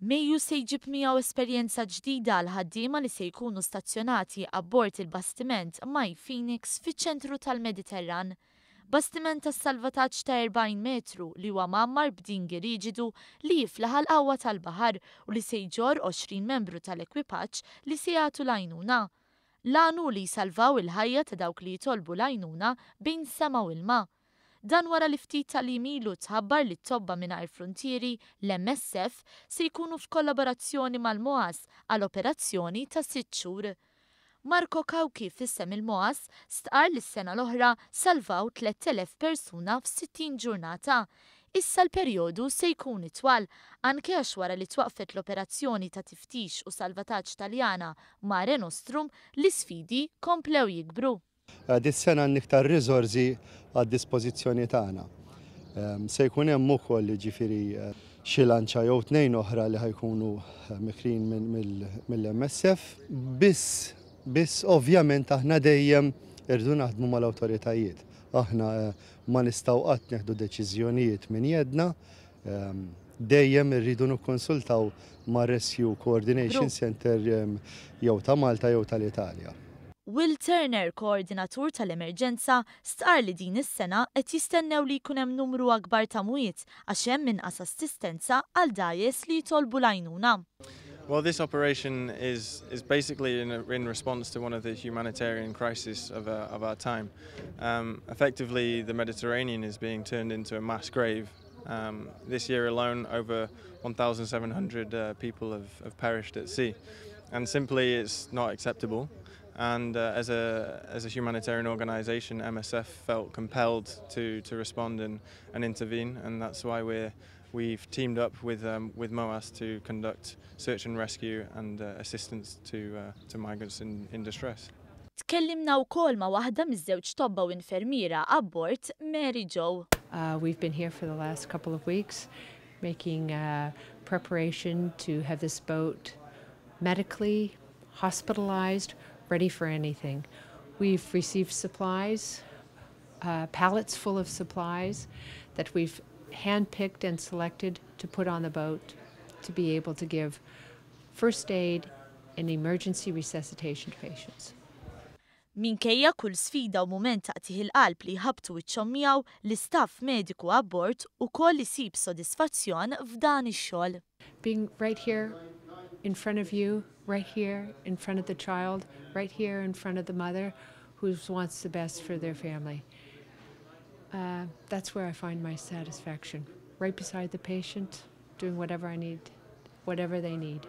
Mejju se jġib miegħu esperjenza ġdida għal ħaddiema li se jkunu stazzjonati abbord il-bastiment My Phoenix fiċ-ċentru tal-Mediterran. Bastiment ta' salvataġġ ta' 40 metru li huwa mgħammar b'dinghy riġidu li jiflaħ għall-qawwa tal-baħar u li se jġorr 20 membru tal-ekwipaġġ li se jagħtu l-għajnuna. L-għan hu li jsalvaw il-ħajja ta' dawk li jitolbu l-għajnuna bejn sema u ilma. Dan wara li ftit tal-jiem ilu tħabbar li t-Tobba Mingħajr Fruntieri, l-MSF, se jkunu f'kollaborazzjoni mal-MOAS għal operazzjoni ta' 6 xhur. Marco Cauchi, f'isem il-MOAS, stqar li s-sena l-oħra salvaw 3000 persuna f'60 ġurnata. Issa l-perjodu se jkun itwal, anke għax wara li twaqfet l-operazzjoni ta' tiftix u salvataġġ Taljana Mare Nostrum, l-isfidi komplew jikbru. Dis-sena għandna iktar riżorsi għad-dispożizzjoni tagħna. Se jkun hemm ukoll, ġifieri, xi lanċa jew tnejn oħra li ħa jkunu mikrin mill-MSF. Biss biss ovvjament aħna dejjem irridu naħdmu mal-awtoritajiet. Aħna ma nistgħu qatt neħdu deċiżjonijiet minn jeddna, dejjem irridu nikkonsultaw ma' Rescue Coordination Center jew ta' Malta jew tal-Italja. Will Turner, koordinatur tal-emerġenza, stqar li din is-sena qed jistennew li jkun hemm numru akbar ta' mwiet għax hemm inqas assistenza għal dgħajjes li jitolbu l-għajnuna. Well, this operation is basically in response to one of the humanitarian crises of our time. Effectively, the Mediterranean is being turned into a mass grave. This year alone, over 1,700 people have perished at sea. And simply, it's not acceptable. And as a humanitarian organization, MSF felt compelled to respond and intervene. And that's why we've teamed up with MOAS to conduct search and rescue and assistance to migrants in distress. Tkellimna wkoll ma' waħda miż-żewġ tobba u infermiera abbord, Mary Jo. We've been here for the last couple of weeks making preparation to have this boat medically hospitalized, ready for anything. We've received supplies, pallets full of supplies that we've handpicked and selected to put on the boat to be able to give first aid and emergency resuscitation to patients. Minkejja kull sfida u mument ta' qtigħ il-qalb li jħabtu wiċċhom miegħu, l-istaff mediku abbord ukoll isib sodisfazzjon f'dan ix-xogħol. Being right here in front of you, right here in front of the child, right here in front of the mother who wants the best for their family. That's where I find my satisfaction. Right beside the patient, doing whatever I need, whatever they need.